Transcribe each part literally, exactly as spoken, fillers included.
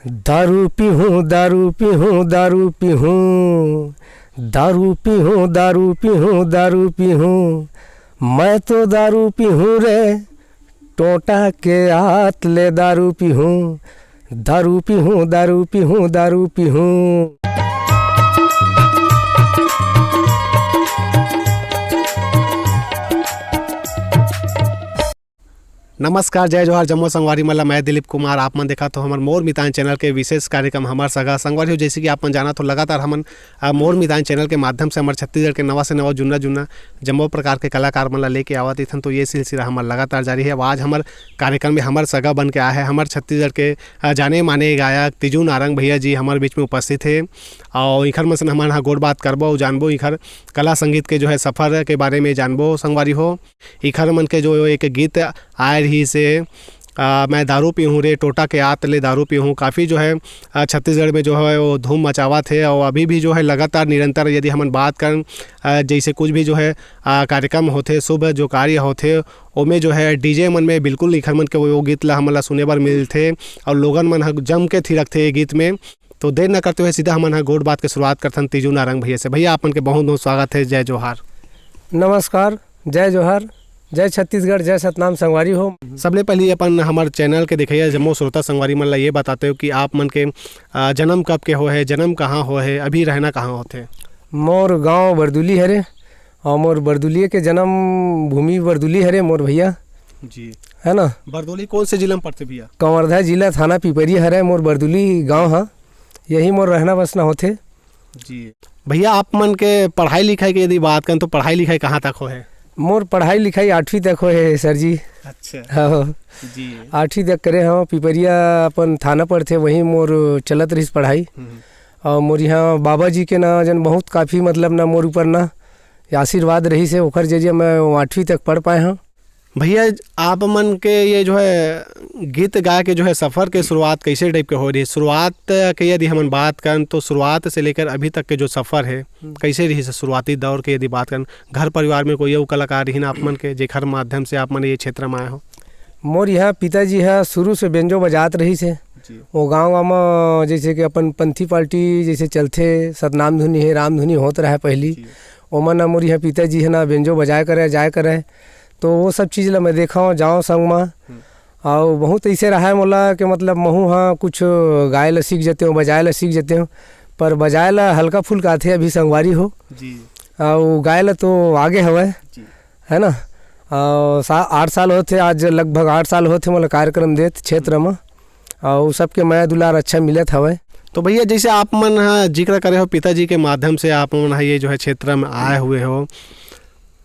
दारू पीहूँ, दारू पीहूँ, दारू पीहूँ, दारू पीहूँ, दारू पीहूँ, दारू पीहूँ, मैं तो दारू पीहूँ रे, टोटा के आत ले दारू पीहूँ, दारू पीहूँ, दारू पीहूँ, दारू पीहूँ। नमस्कार, जय जोहार, जम्मो संगवारी मन ला। मैं दिलीप कुमार, आप मन देखत हो हमर मोर मितान चैनल के विशेष कार्यक्रम हमर सगा। संगवारी हो, जैसे कि आप मन जानत हो, लगातार हमन, अ, मोर मितान चैनल के माध्यम से हमर छत्तीसगढ़ के नवा से नवा, जुन्ना जुन्ना जम्मो प्रकार के कलाकार मन ला लेके आवत इथन। तो ये सिलसिला हमर लगातार जारी है। अब आज हमर कार्यक्रम में हमर सगा बन के आए हैं हमर छत्तीसगढ़ के, अ, जाने माने गायक तीजू नारंग भैया जी हमर बीच में उपस्थित है। और इखर मन से हमन ह गोठ बात करबो और जानबो इखर कला संगीत के जो है सफर के बारे में जानबो संगवारी हो। इखर मन के जो एक गीत आए रहिस हे, अ, मैं दारू पीहूँ रे, टोटा के आत ले दारू पीहूँ, काफ़ी जो है, अ, छत्तीसगढ़ में जो है वो धूम मचावत हे। और अभी भी जो है लगातार निरंतर यदि हमन बात करन, अ, जैसे कुछ भी जो है, अ, कार्यक्रम होथे, शुभ जो कार्य होथे, ओमे जो है डीजे मन में बिल्कुल इखर मन के वो, वो गीत ला हमन ला सुने बर मिलथे और लोगन मन ह जम के थिरकथे ये गीत में। तो देर न करते हुए सीधा हमन ह गोठ बात के शुरुआत करथन तीजू नारंग भैया से। भैया, आप मन के बहुत बहुत स्वागत है। जय जोहार। नमस्कार, जय जोहार, जय छत्तीसगढ़, जय सतनाम संगवारी हो। सबले पहली अपन हमर चैनल के देखइया जम्मो श्रोता संगवारी मन ला ये बताते हो कि आप मन के, अ, जन्म कब के हो है, जन्म कहाँ हो है, अभी रहना कहाँ होथे? मोर गांव बरदुली हरे और मोर बरदुलिये के जन्म भूमि बरदुली हरे मोर भैया। जी। है ना? बरदोली कौन से जिला में पड़थे भैया? कवर्धा जिला, थाना पिपरिया हरे मोर बरदुली गांव ह। यही मोर रहना बसना होथे। जी। भैया, आप मन के पढ़ाई लिखाई के यदि बात करन तो पढ़ाई लिखाई कहाँ तक हो है? मोर पढ़ाई लिखाई आठवीं तक होए हे सर जी। अच्छा। हाँ। जी। आठवीं तक करे हव, पिपरिया अपन थाना पड़थे, वहीं मोर चलत रहिस पढ़ाई। हम्म। और मोर यहाँ बाबा जी के ना जन बहुत काफ़ी मतलब ना मोर ऊपर ना आशीर्वाद रहिस हे, ओखर जरिए मैं आठवीं तक पढ़ पाए हव। भैया, आप मन के ये जो है गीत गाए के जो है सफर के शुरुआत कैसे टाइप के हो रही है? शुरुआत के यदि हमन बात करन तो शुरुआत से लेकर अभी तक के जो सफर है, हम्म। कैसे रही है शुरुआती दौर के यदि बात करन? घर परिवार में कोई अउ कलाकार रहिन आप मन के जेखर माध्यम से आप मन ये क्षेत्र में आए हो? मोर यहाँ पिताजी ह शुरू से बेंजो बजात रहिस हे। जी। वो गाँव गाँव में जैसे कि अपन पंथी पार्टी जैसे चलथे, सतनाम धुनी है, राम धुनी होत रहे पहली। जी। ओमन ना मोर यहाँ पिताजी है ना बेंजो बजाए करे, जाए करे। तो वो सब चीज़ ला मैं देखा हूँ, जाओ संग में। हम्म। और बहुत ऐसे रहा है मोला कि मतलब महू हाँ कुछ गाए ला सीख जाते हो, बजाए ला सीख जाते हो। पर बजाए ला हल्का फुल्का आथे अभी संगवारी हो। जी। और गाए ला तो आगे हवय। जी। है ना? और सा-, आठ साल होथे, आज लगभग आठ साल होथे मोला कार्यक्रम देत क्षेत्र में। और सबके मया दुलार अच्छा मिलत हवय। तो भैया, जैसे आप मन ह जिक्र करे हो पिताजी के माध्यम से आप मन ह ये जो है क्षेत्र में आए हुए हो,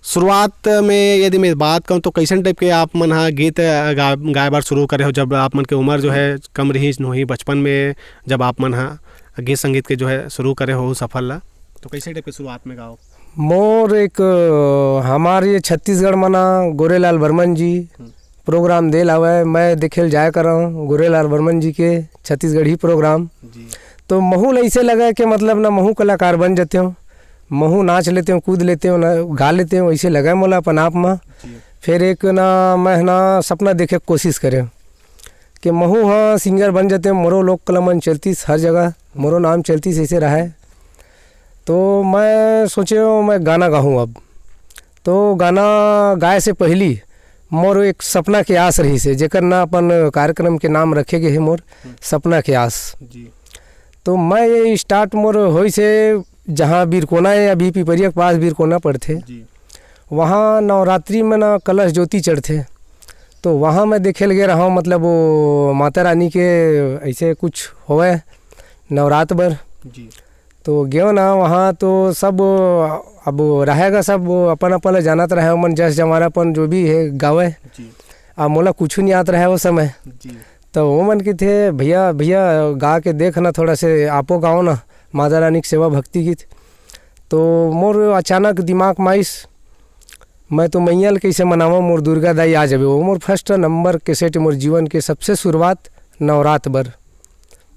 शुरुआत में यदि मैं बात करूँ तो कैसन टाइप के आप मन ह गीत, अ, गा-, गाए बर शुरू करे हो, जब आप मन के उम्र जो है कम रही, नोही बचपन में जब आप मन ह गीत संगीत के जो है शुरू करे हो सफर ला, तो कैसे टाइप के शुरुआत में गाओ? मोर एक, अ, हमार ये छत्तीसगढ़ मना गोरेलाल बर्मन जी हम्म। प्रोग्राम देल हवय, मैं देखे ल जाय करंव गोरेलाल बर्मन जी के छत्तीसगढ़ी प्रोग्राम। जी। तो महू ल ऐसे लगा कि मतलब ना महू कलाकार बन जाते हो, महू नाच लेते हो, कूद लेते हो, ना गा लेते हो, ऐसे लगा मोला अपन आप में। जी। फिर एक ना मैं ना सपना देखे के कोशिश करे कि महू हाँ सिंगर बन जाते हो, मोरो लोक कला मन चलतीस हर जगह, मोरो नाम चलतीस ऐसे रहा है। तो मैं सोचे मैं गाना गाहूँ अब। तो गाना गाए से पहली मोर एक सपना के आस रहिस हे, जेकर ना अपन कार्यक्रम के नाम रखे गे हे मोर हम्म। सपना के आस। जी। तो मैं ये स्टार्ट मोर होइस हे जहाँ बीरकोना हे, अभी पिपरिया के पास बीरकोना पड़थे। जी। वहाँ नवरात्रि में ना कलश ज्योति चढ़थे, तो वहाँ मैं देखे लगे रहा हूँ, मतलब वो माता रानी के ऐसे कुछ होवे नवरात बर। जी। तो गयो ना वहाँ तो सब अब रहेगा, सब अपन अपन ला जानत रहे, ओमन जस जमाना अपन जो भी है गावे। जी। अब मोला कुछ नहीं आत रहे वो समय। जी। तो वो मन के थे, "भैया, भैया गा के देख ना, थोड़ा से आपो गाओ ना माता रानी के सेवा भक्ति गीत।" तो मोर अचानक दिमाग में आइस, "मैं तो मैया ल कैसे मनावा, मोर दुर्गा दाई आ जाबे।" वो मोर फर्स्ट नंबर कैसेट, मोर जीवन के सबसे शुरुआत नवरात बर,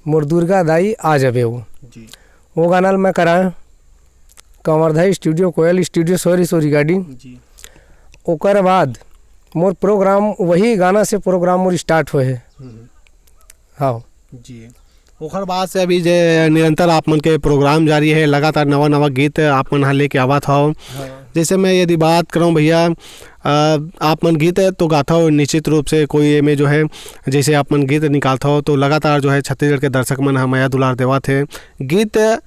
मोर दुर्गा दाई आ जाबे वो। जी। वो गाना ल मैं कराएं कंवरधाई स्टूडियो, कोयल स्टूडियो, सॉरी सॉरी रिकॉर्डिंग। जी। ओकर बाद मोर प्रोग्राम, वही गाना से प्रोग्राम मोर स्टार्ट होए हे। हम्म। हाँ। जी। ओखर बाद से अभी जे निरंतर आप मन के प्रोग्राम जारी हे, लगातार नवा-नवा गीत आप मन ह लेके आवत हव। हाँ। जैसे मैं यदि बात करंव भैया, अ, आप मन गीत तो गाथव निश्चित रूप से, कोई एमे जो है, जैसे आप मन गीत निकालथव तो लगातार जो है छत्तीसगढ़ के दर्शक मन ह मया दुलार देवत हे। गीत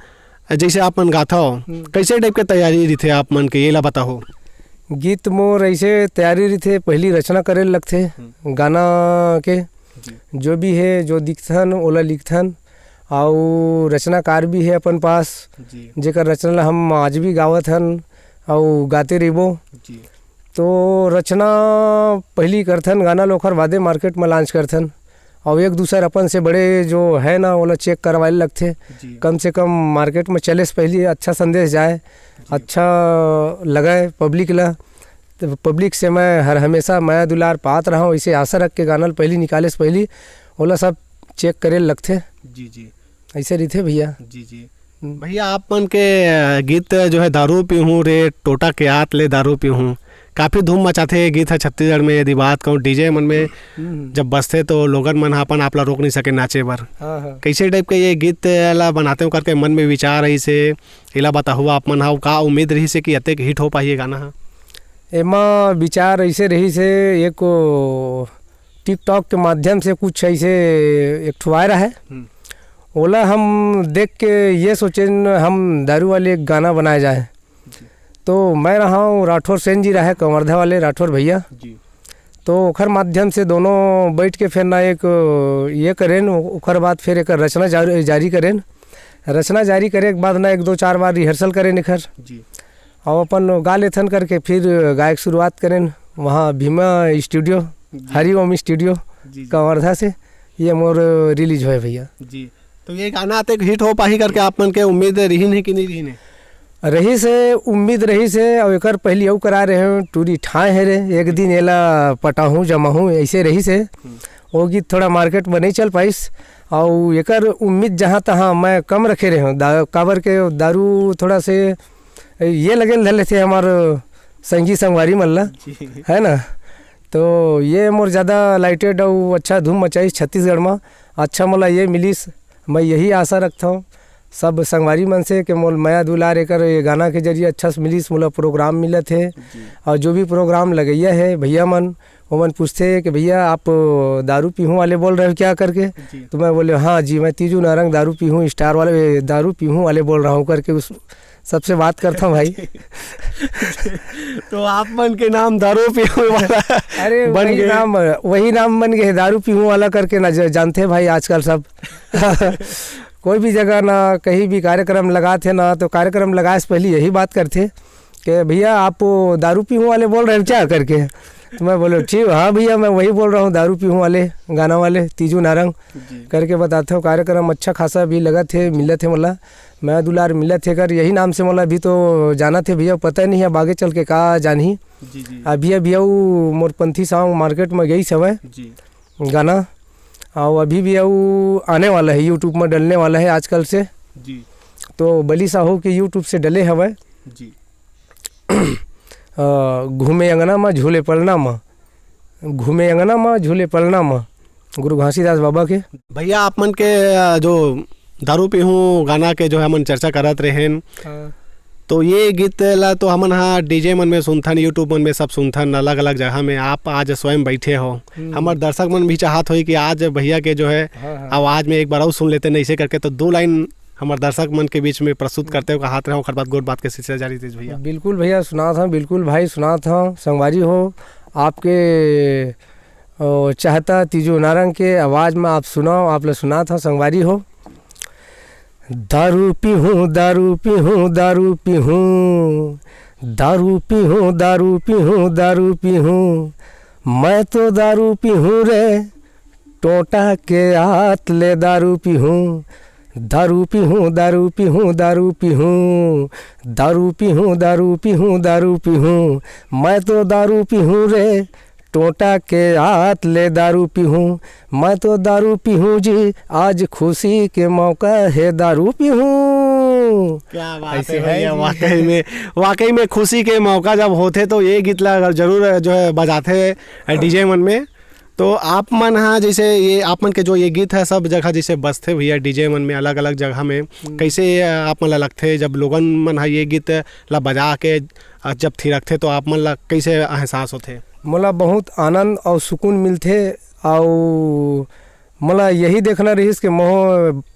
जैसे आप मन गाथव, हम्म। कैसे टाइप के तैयारी रहिथे आप मन के, ये ला बताहो। गीत मोर ऐसे तैयारी रहिथे, पहली रचना करे लगथे हम्म। गाना के। जी। जो भी हे, जो दिखथन, ओला लिखथन। अउ रचनाकार भी हे अपन पास, जी। जेकर रचना ला हम आज भी गावत हन अउ गाते रहिबो। जी। तो रचना पहली करथन, गाना ल ओखर बादे मार्केट में लॉन्च करथन। अउ एक दूसर अपन से बड़े जो है ना, ओला चेक करवाए लगथे। जी। कम से कम मार्केट में चले से पहली अच्छा संदेश जाए, जी। अच्छा लगे पब्लिक ला। तो पब्लिक से मैं हर हमेशा मया दुलार पात रहूं, इसे आशा रख के गाना ल पहली निकाले से पहली ओला सब चेक करे लगथे। जी, जी। ऐसे रहिथे भैया। जी, जी। हम्म। भैया, आप मन के, अ, गीत जो है, "दारू पीहूँ रे, टोटा के आत ले दारू पीहूँ", काफी धूम मचाथे ये गीत ह छत्तीसगढ़ में। यदि बात कहूँ, डीजे मन में हम्म। जब बजथे, तो लोगन मन ह अपन आप ला रोक नहीं सके नाचे बर। हाँ, हाँ। कैसे टाइप के ये गीत ला बनाते हो करके मन में विचार रहिस हे, एला बताहू आप मन ह, का उम्मीद रहिस हे कि अतेक हिट हो पाही ये गाना ह? एमा विचार ऐसे रहिस हे, एक TikTok के माध्यम से कुछ ऐसे एक ठो आए रहे। हम्म। ओला हम देख के ये सोचेन, हम दारू वाले एक गाना बनाए जाए। जी। तो मैं रहा हूँ राठौर सेन जी रहे, कवर्धा वाले राठौर भैया। जी। तो ओखर माध्यम से दोनों बैठ के फिर ना एक ये करेन, ओखर बाद फिर एक रचना जारी, जारी करेन। रचना जारी करे के बाद ना एक दो चार बार रिहर्सल करेन एखर। जी। अउ अपन गा लेथन करके फिर गायक शुरुआत करेन वहाँ भीमा स्टूडियो, जी। हरिओम स्टूडियो जी, जी। कवर्धा से। ये मोर रिलीज होए भैया। जी। तो ये गाना अतेक हिट हो पाही करके आप मन के उम्मीद रहिन हे कि नहीं रहिन हे? रहिस हे, उम्मीद रहिस हे, अउ एकर पहली अउ करा रहे हूँ, टूरी ठाए हे रे, एक दिन एला पटाहूँ, जमाहूँ, ऐसे रहिस हे। हम्म। वो गीत थोड़ा मार्केट में नहीं चल पाइस, अउ एकर उम्मीद जहाँ तहाँ मैं कम रखे रहे हूँ, दा-, काबर के दारू थोड़ा से ये लगे ल धर लेथे हमार संगी संगवारी मन ला, जी। है ना? तो ये मोर ज़्यादा लाइटेड अउ अच्छा धूम मचाइस छत्तीसगढ़ में, अच्छा मोला ये मिलिस, मैं यही आशा रखता हूँ सब संगवारी मन से कि मोल मया दुलार एकर ये गाना के जरिए अच्छा से मिलिस, मोला प्रोग्राम मिलत हे। जी। और जो भी प्रोग्राम लगैया है भैया मन, वो मन पूछते हैं कि "भैया, आप दारू पीहूँ वाले बोल रहे हो क्या?" करके। जी। तो मैं बोले, "हाँ जी, मैं तीजू नारंग दारू पीहूँ स्टार वाले, दारू पीहूँ वाले बोल रहा हूँ," करके उस सबसे बात करता हूँ भाई। तो आप मन के नाम दारू पीहूँ वाला अरे, बन वही गए। नाम, वही नाम बन गए, दारू पीहूँ वाला करके ना ज-, जानते हैं भाई आजकल सब। कोई भी जगह ना, कहीं भी कार्यक्रम लगाते ना, तो कार्यक्रम लगाए से पहले यही बात करते कि "भैया, आप वो दारू पीहूँ वाले बोल रहे हो क्या?" करके। तो मैं बोले, "ठीक, हाँ भैया, मैं वही बोल रहा हूँ, दारू पीहूँ वाले, गाना वाले, तीजू नारंग।" जी। करके बताते हो। कार्यक्रम अच्छा खासा भी लगत हे, मिलत हे मोला, मया दुलार मिलत हे कर, यही नाम से मोला अभी तो जानत हे भैया, पता नहीं है अब आगे चल के का जानही। जी, जी। अभी, अभी अउ मोर पंथी सॉन्ग मार्केट में गई हवय जी। गाना, और अभी भी अउ आने वाला है, YouTube में डलने वाला है आजकल से। जी। तो बली साहू के YouTube से डले हवय। जी। अ, घूमे अंगना म, झूले पलना म, घूमे अंगना म, झूले पलना म, गुरु घासीदास बाबा के। भैया, आप मन के, अ, जो दारू पीहूँ गाना के जो है, हमन चर्चा करत रहेन, हाँ। तो ये गीत ला तो हमन हा डीजे मन में सुनथन, YouTube मन में सब सुनथन, अलग-अलग जगह में। आप आज स्वयं बैठे हो, हम्म। हमर दर्शक मन भी चाहत होई कि आज भैया के जो है, हाँ, हाँ। आवाज में एक बार अउ सुन लेते, नहीं से करके तो दो लाइन हमर दर्शक मन के बीच में प्रस्तुत करते हो, कहात रहे, ओकर बाद गोठ बात के सिलसिला जारी रहिस भैया। बिल्कुल भैया, सुनात हंव, बिल्कुल भाई, सुनात हंव, संगवारी हो, आपके, ओ, चाहता तीजू नारंग के आवाज में आप सुनाओ, आप ला सुनात हंव, संगवारी हो। दारू पीहूँ, दारू पीहूँ, दारू पीहूँ, दारू पीहूँ, दारू पीहूँ, दारू पीहूँ, मैं तो दारू पीहूँ रे, टोंटा के आत ले दारू पीहूँ, दारू पीहूँ, दारू पीहूँ, दारू पीहूँ, दारू पीहूँ, दारू पीहूँ, दारू पीहूँ, मैं तो दारू पीहूँ रे, टोंटा के आत ले दारू पीहूँ, मैं तो दारू पीहूँ जी, आज खुशी के मौका है दारू पीहूँ। क्या बात ऐसे है है भैया, जी। वाकई में, वाकई में खुशी के मौका जब होथे तो ये गीत ला जरूर जो है बजाथे डीजे मन में। तो आप मन ह, जैसे ये आप मन के जो ये गीत है, सब जगह जैसे बजथे भैया, डीजे मन में, अलग-अलग जगह में, हम्म। कैसे ये आप मन ला लगथे, जब लोगन मन ह ये गीत ला बजा के, अ, जब थिरकथे, तो आप मन ला कैसे एहसास होथे? मोला बहुत आनंद और सुकून मिलथे, और मोला यही देखना रहिस कि मोह,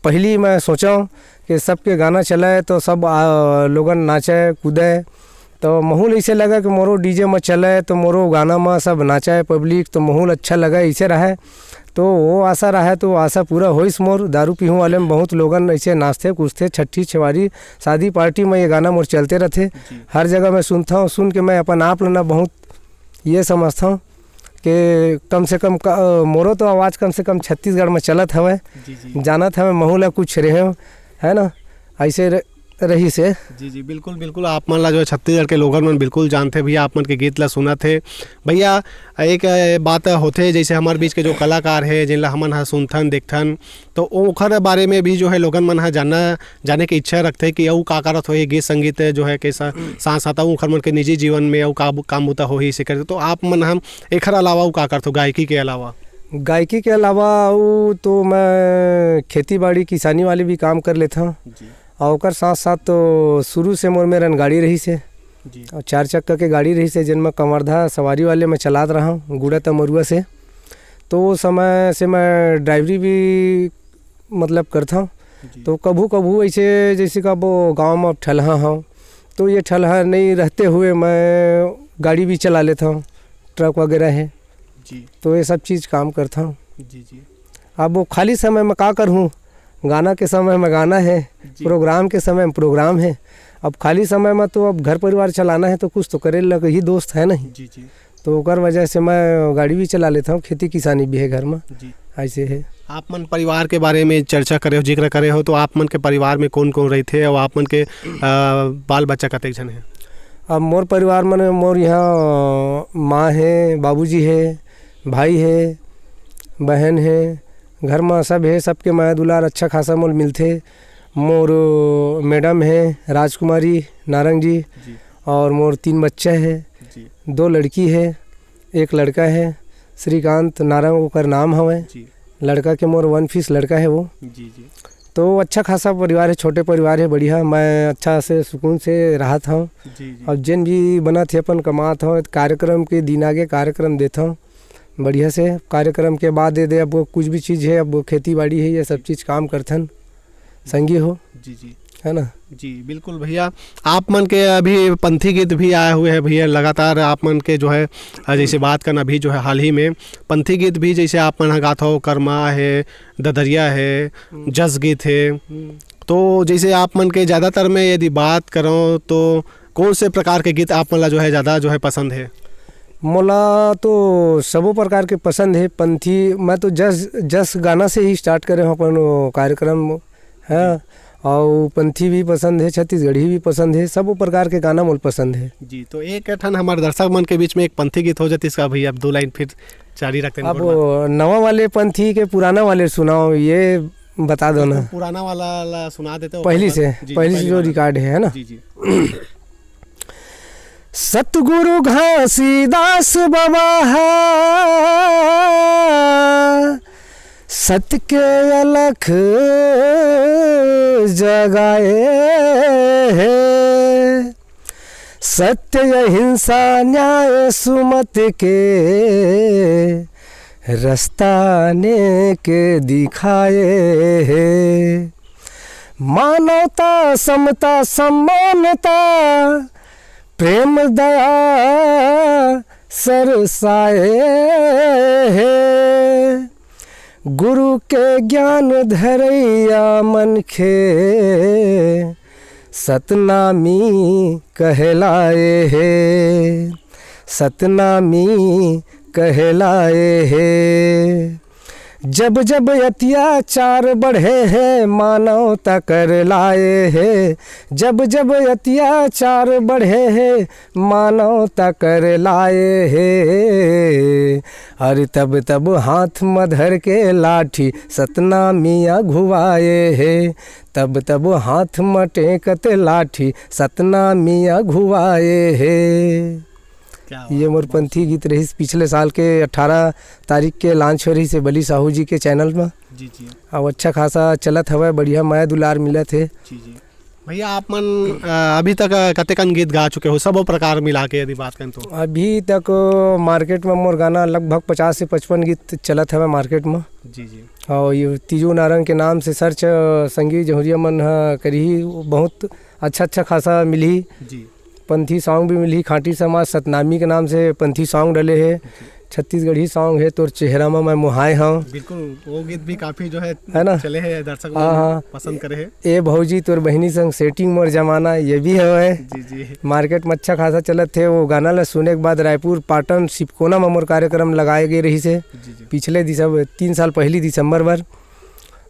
पहली मैं सोचा कि सबके गाना चले तो सब, आ, लोगन नाचे कूदे, तो महूल ऐसे लगा कि मोरो डीजे में चले तो मोरो गाना में सब नाचे पब्लिक, तो महूल अच्छा लगा, ऐसे रहे। तो वो आशा रहे, तो आशा पूरा होइस मोर। दारू पीहूँ वाले में बहुत लोगन ऐसे नाचते कूदते, छठी छेवारी, शादी पार्टी में ये गाना मोर चलते रहते। जी। हर जगह मैं सुनता हूँ, सुन के मैं अपन आप ला ना बहुत ये समझता हूँ कि कम से कम क-, मोरो तो आवाज़ कम से कम छत्तीसगढ़ में चलत हवे, जी, जी। जानत हवे, महूला कुछ रहे, है ना, ऐसे र-, रहिस हे। जी, जी, बिल्कुल, बिल्कुल। आप मन ला जो है छत्तीसगढ़ के लोगन मन बिल्कुल जानथे भैया, आप मन के गीत ला सुनत हे। भैया, एक, अ, बात होथे, जैसे हमर बीच के जो कलाकार हे, जिन ला हमन ह सुनथन, देखथन, तो ओखर बारे में भी जो है लोगन मन ह जानना, जाने के इच्छा रखथे कि अउ का करत होही, गीत संगीत जो है के सा-, साथ साथ अउ ओखर मन के निजी जीवन में अउ का बु-, काम बुता होही, इसे करके। तो आप मन ह एखर अलावा अउ का करथो, गायकी के अलावा? गायकी के अलावा अउ तो मैं खेती बाड़ी, किसानी वाले भी काम कर लेथव। जी। और ओकर साथ साथ तो शुरू से मोर मेरन गाड़ी रहिस हे। जी। और चार चक्का के गाड़ी रहिस हे, जेन में कवर्धा सवारी वाले में चलात रहा हूँ, गुड़ा तमरुआ से। तो वो समय से मैं ड्राइवरी भी, मतलब, करता हूँ। जी। तो कभू कभू ऐसे, जैसे कब गाँव में ठलहा हूँ, तो ये ठलहा नहीं रहते हुए मैं गाड़ी भी चला लेता हूँ, ट्रक वगैरह है। जी। तो ये सब चीज़ काम करता हूँ। जी, जी। अब वो खाली समय में का करूँ, गाना के समय में गाना है, जी। प्रोग्राम के समय में प्रोग्राम है। अब खाली समय में तो अब घर परिवार चलाना है, तो कुछ तो करे लग ही, दोस्त है नहीं। जी, जी। तो ओकर वजह से मैं गाड़ी भी चला लेता हूँ, खेती किसानी भी है घर में। जी। ऐसे है। आप मन परिवार के बारे में चर्चा करे हो, जिक्र करे हो, तो आप मन के परिवार में कौन कौन रहिथे और आप मन के, अ, बाल बच्चा कतेक झन है? अब मोर परिवार मन, मोर यहाँ माँ है, बाबूजी है, भाई है, बहन है, घर में सब है, सबके मया दुलार अच्छा खासा मोल मिलथे। मोर मैडम है राजकुमारी नारंग जी, जी। और मोर तीन बच्चा है, जी। दो लड़की है, एक लड़का है, श्रीकांत नारंग ओकर नाम हवे। जी। लड़का के मोर वन पीस लड़का है वो। जी, जी। तो अच्छा खासा परिवार है, छोटे परिवार है, बढ़िया। मैं अच्छा से सुकून से रहत हूँ। जी, जी। और जिन भी बनत है अपन कमात हूँ, कार्यक्रम के दिन आगे कार्यक्रम देता हूँ। बढ़िया से कार्यक्रम के बाद दे दे, अब वो कुछ भी चीज़ है, अब वो खेती बाड़ी है, ये सब चीज़ काम करथन, संगी हो। जी, जी। है ना? जी, बिल्कुल भैया। आप मन के अभी पंथी गीत भी आए हुए हैं भैया, लगातार आप मन के जो है, अ, जैसे बात करना, अभी जो है हाल ही में पंथी गीत भी जैसे आप मन ह गात हो, कर्मा है, ददरिया है, हम्म। जस गीत है। हम्म। तो जैसे आप मन के ज़्यादातर में यदि बात करो तो कौन से प्रकार के गीत आप मन ला जो है ज़्यादा जो है पसंद है? मोला तो सबो प्रकार के पसंद है। पंथी, मैं तो जस, जस गाना से ही स्टार्ट करे हूँ अपन वो कार्यक्रम, हाँ। और पंथी भी पसंद है, छत्तीसगढ़ी भी पसंद है, सबो प्रकार के गाना मोल पसंद है। जी, तो एक ठन हमारे दर्शक मन के बीच में एक पंथी गीत हो जाती, इसका भैया, अब दो लाइन फिर जारी रखते हैं, अब बोल, नवा वाले पंथी के पुराना वाले सुनाओ, ये बता दो ना। तो पुराना वाला ला सुना देते हो पहली पहला। से, जी, पहली से पहली जो वाला। रिकॉर्ड है, है ना? जी, जी। सतगुरु घासीदास बाबा हा, सत के अलख जगाए हे। सत्य, अहिंसा, न्याय, सुमत के रस्ता नेक दिखाए हे। मानवता, समता, समानता, प्रेम, दया सरसाए हे। गुरु के ज्ञान धरैया मनखे सतनामी कहलाए हे, सतनामी कहलाए हे। जब जब अत्याचार बढ़े हे, मानवता कर लाए हे। जब जब अत्याचार बढ़े हे, मानवता कर लाए हे। अरे तब तब हाथ म धर के लाठी, सतनामी अघुवाए हे। तब तब हाथ म टेकत लाठी, सतनामी अघुवाए हे। क्या बात ये है, मोर बहुत पंथी गीत रहिस, पिछले साल के अठारह तारीख के लॉन्च हो रहिस हे बली साहू जी के चैनल में। जी, जी। अब अच्छा खासा चलत हवय, बढ़िया मया दुलार मिलत हे। जी, जी। भैया, आप मन, अ, अभी तक, अ, कतेकन गीत गा चुके हो, सबो प्रकार मिला के यदि बात करें तो? अभी तक, अ, मार्केट में मोर गाना लगभग पचास से पचपन गीत चलत हवय मार्केट में। जी, जी। और ये तीजू नारंग के नाम से सर्च, अ, संगी जहुरिया मन ह करही, बहुत अच्छा, अच्छा खासा मिलही। जी। पंथी सॉन्ग भी मिलही, खांटी समाज सतनामी के नाम से पंथी सॉन्ग डले हे। जी। छत्तीसगढ़ी सॉन्ग हे, तोर चेहरा में मैं मोहाय हूँ। बिल्कुल, वो गीत भी काफी जो है, है ना? चले हे, दर्शक हाँ, मन हाँ। पसंद करे हे। ए भौजी, तोर बहिनी संग सेटिंग मोर जमाना, ये भी हवय। जी, जी। मार्केट में अच्छा खासा चलत हे। वो गाना ला सुने के बाद रायपुर, पाटन, सिपकोना में मोर कार्यक्रम लगाए गए रहिस हे। जी, जी। पिछले दिसंबर, तीन साल पहली दिसंबर बर।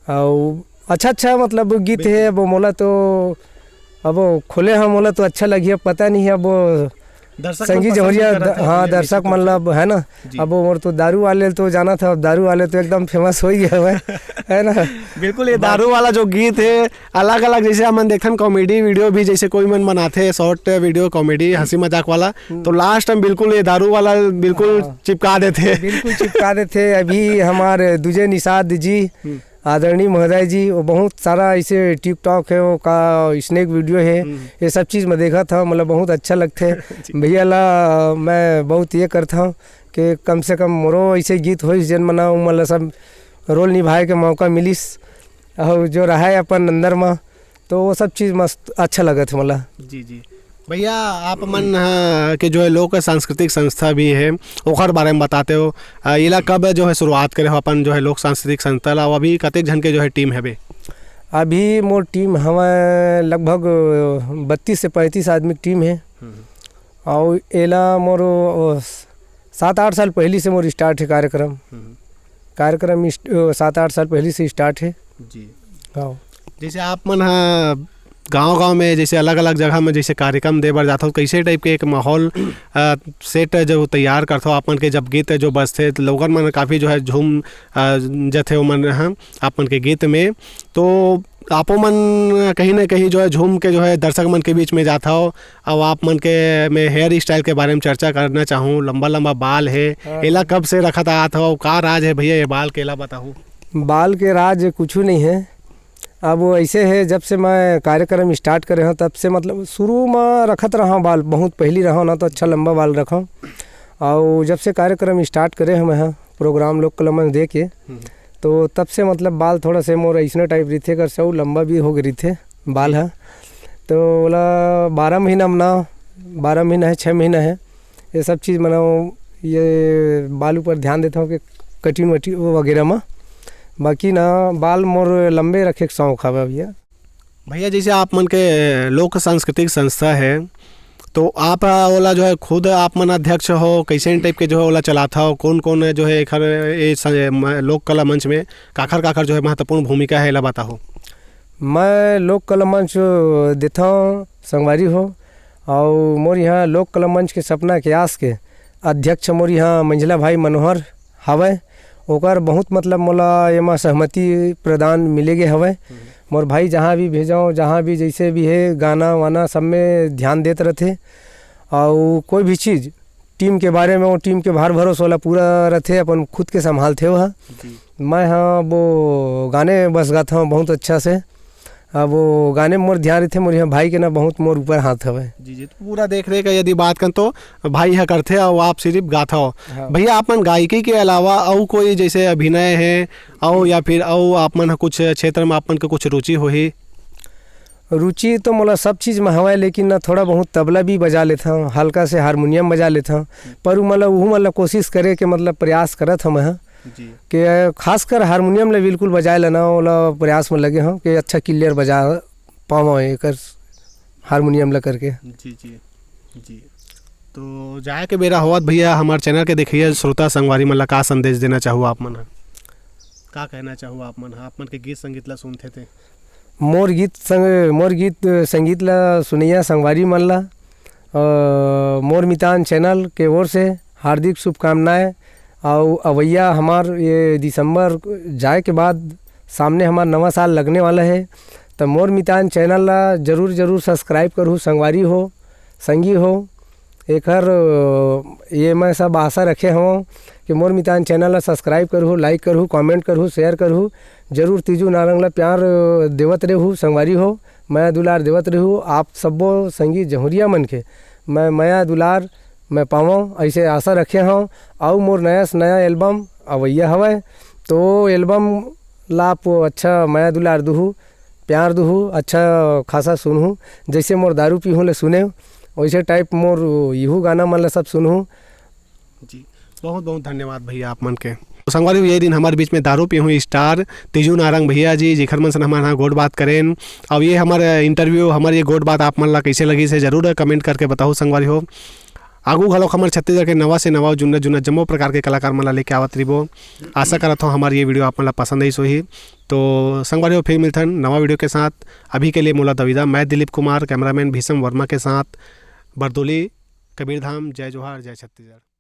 अउ अच्छा, अच्छा, मतलब, गीत हे। बिल्कुल। अब मोला तो, अब खोले हम, मोला तो अच्छा लगी। अब पता नहीं, अब दर्शक मन संगी पसंद जौहरिया, करत द-, हे, हाँ, भैया, दर्शक निश्चित मन ला, रूप से। है ना? जी। अब वो मोर तो दारू वाले तो जानत हे, अब दारू वाले तो एकदम फेमस हो ही गए हवय, है ना? बिल्कुल, ये बात दारू वाला जो गीत हे, अलग-अलग, जैसे हमन देखथन कॉमेडी वीडियो भी, जैसे कोई मन बनाथे शॉर्ट वीडियो कॉमेडी, हंसी मजाक वाला, हम्म। तो लास्ट में बिल्कुल ये दारू वाला बिल्कुल हाँ। चिपका देथे। बिल्कुल चिपका देथे। अभी हमारे दूजे निषाद जी, हम्म। आदरणीय महोदय जी, वो बहुत सारा ऐसे TikTok हे, वो का स्नैक वीडियो हे, हम्म। ये सब चीज़ मैं देखत हूँ, मतलब, बहुत अच्छा लगथे। जी। भैया ला मैं बहुत ये करता हूँ कि कम से कम मोरो ऐसे गीत होइस, जेन मना उमन ला सब रोल निभाए के मौका मिलिस, और जो रहा है अपन अंदर में, तो वो सब चीज़ मस्त अच्छा लगत हे मोला। जी, जी। भैया, आप मन ह, के जो है लोक सांस्कृतिक संस्था भी है, ओखर बारे में बताते हो। अ, एला कब जो है शुरुआत करे हो अपन जो है लोक सांस्कृतिक संस्था ला, अउ अभी कतेक झन के जो है टीम हवे? अभी मोर टीम हवय लगभग बत्तीस से पैंतीस आदमी के टीम है। हम्म। अउ एला मोर, ओ, सात आठ साल पहली से मोर स्टार्ट है कार्यक्रम। हम्म। कार्यक्रम इस-, ओ, सात आठ साल पहली से स्टार्ट है। जी। हाँ। जैसे आप मन ह गांव-गांव में जैसे अलग-अलग जगह में जैसे कार्यक्रम दे बर जाथव, कैसे टाइप के एक माहौल, अ, सेट जो तैयार करथव आप मन के, जब गीत जो बजथे त लोगन मन काफ़ी जो है झूम, अ, जथे ओमन ह आप मन के गीत में, तो आपो मन कहीं ना कहीं जो है झूम के जो है दर्शक मन के बीच में जाथव, अउ आप मन के में हेयर स्टाइल के बारे में चर्चा करना चाहूँ। लंबा-लंबा बाल है, हाँ। एला कब से रखत आत हव? का राज है भैया ये बाल के, एला बताहू। बाल के राज कुछ नहीं है, अब वो ऐसे है, जब से मैं कार्यक्रम स्टार्ट करे हूँ, तब से, मतलब, शुरू में रखत रहा बाल, बहुत पहली रहा ना, तो अच्छा लंबा बाल रखा। और जब से कार्यक्रम स्टार्ट करे हूँ मैं, हाँ, प्रोग्राम लोक कला मंच दे के, हम्म। तो तब से, मतलब, बाल थोड़ा से मोर ऐसने टाइप रहिथे, कर से अउ लंबा भी हो गए रहिथे बाल ह। तो ओला बारह महीना में ना, बारह महीना है, छः महीना है, ये सब चीज़ मना, ये बाल ऊपर ध्यान देता हूँ कि कटिंग वटिंग वो वगैरह में। बाकी ना, बाल मोर लंबे रखे के शौक हवे भैया। भैया, जैसे आप मन के लोक सांस्कृतिक संस्था है, तो आप, आ, ओला जो है खुद आप मन अध्यक्ष हो, कैसे टाइप के जो है ओला चलात हो, कौन कौन है जो है एखर, ए, स-, म-, लोक कला मंच में काखर काखर जो है महत्वपूर्ण भूमिका है, एला बताओ। मैं लोक कला मंच देता हूँ संगवारी हो, और मोर यहाँ लोक कला मंच के सपना के आस के अध्यक्ष मोर यहाँ मंझला भाई मनोहर हवय, ओकर बहुत, मतलब, मोला एमा सहमति प्रदान मिले गे हवय। हम्म। मोर भाई जहाँ भी भेजव, जहाँ भी जैसे भी हे, गाना वाना सब में ध्यान देत रथे। अउ कोई भी चीज़ टीम के बारे में, वो टीम के भार भरोस वाला पूरा रथे, अपन खुद के संभालथे ओहा। जी। मैं हाँ वो गाने बस गाता हूँ बहुत अच्छा से। अब वो गाने में मोर ध्यान रहिथे, मोर यहाँ भाई के ना बहुत मोर ऊपर हाथ हवय। जी, जी, तो पूरा देख रेख यदि बात करन तो भाई ह करथे अउ आप सिर्फ गाथव। हाँ। भैया, आप मन गायकी के अलावा अउ कोई जैसे अभिनय है अउ या फिर अउ आप मन ह कुछ क्षेत्र में आप मन के कुछ रुचि होही? रुचि तो मोला सब चीज़ में हवय, लेकिन ना थोड़ा बहुत तबला भी बजा लेथव, हल्का से हारमोनियम बजा लेथव, पर उ मतलब उहू मतलब कोशिश करे के मतलब प्रयास करत हवं मैं ह। जी। के खासकर हारमोनियम ले बिल्कुल बजाए ला ना, ओला प्रयास में लगे हूँ कि अच्छा क्लियर बजा पावं एकर हारमोनियम ला करके। जी, जी, जी। तो जाए के बेरा होवत भैया, हमार चैनल के देखिए श्रोता संगवारी मन ला का संदेश देना चाहू आप मन ह? का कहना चाहू आप मन ह? आप मन के गीत संगीत ला सुनथे ते? मोर गीत संग, मोर गीत संगीत ला सुनैया संगवारी मन ला, अ, मोर मितान चैनल के ओर से हार्दिक शुभकामनाएं। अउ अवैया हमार ये दिसंबर जाए के बाद सामने हमार नवा साल लगने वाला है, त मोर मितान चैनल ला जरूर, जरूर सब्सक्राइब करहू संगवारी हो, संगी हो। एकर, अ, ये मैं सब आशा रखे हवं कि मोर मितान चैनल ला सब्सक्राइब करहू, लाइक करहू, कमेंट करहू, शेयर करहू। जरूर तीजू नारंग ला प्यार, अ, देवत रहू संगवारी हो, मया दुलार देवत रहू। आप सब्बो संगी जहुरिया मन के मैं मया दुलार मैं पावं, ऐसे आशा रखे हवं। अउ मोर नया से नया एल्बम अवैया हवय, तो एल्बम ला आप अच्छा मया दुलार दुहू, प्यार दुहू, अच्छा खासा सुनहू। जैसे मोर दारू पीहू ले सुने, वैसे टाइप मोर इहू गाना मन ला सब सुनहू। जी, बहुत बहुत धन्यवाद भैया आप मन के। तो संगवारी हो, ये दिन हमारे बीच में दारू पीहू स्टार तीजू नारंग भैया जी, जेखर मन से हमन हा गोठ बात करेन। अब ये हमारे इंटरव्यू, हमारे ये गोठ बात आप मन ला कैसे लगिस हे, जरूर कमेंट करके बताहू संगवारी हो। आगू घलोक हमर छत्तीसगढ़ के नवा से नवा, जुन्ना जुन्ना जम्मो प्रकार के कलाकार मन ला लेके आवत रहिबो। आशा करत हूँ हमार ये वीडियो आप मन ला पसंद आइस होही। तो संगवारी हो, फिर मिलथन नवा वीडियो के साथ। अभी के लिए मोला दविदा, मैं दिलीप कुमार, कैमरामैन भीषम वर्मा के साथ बरदोली, कबीरधाम। जय जोहार, जय छत्तीसगढ़।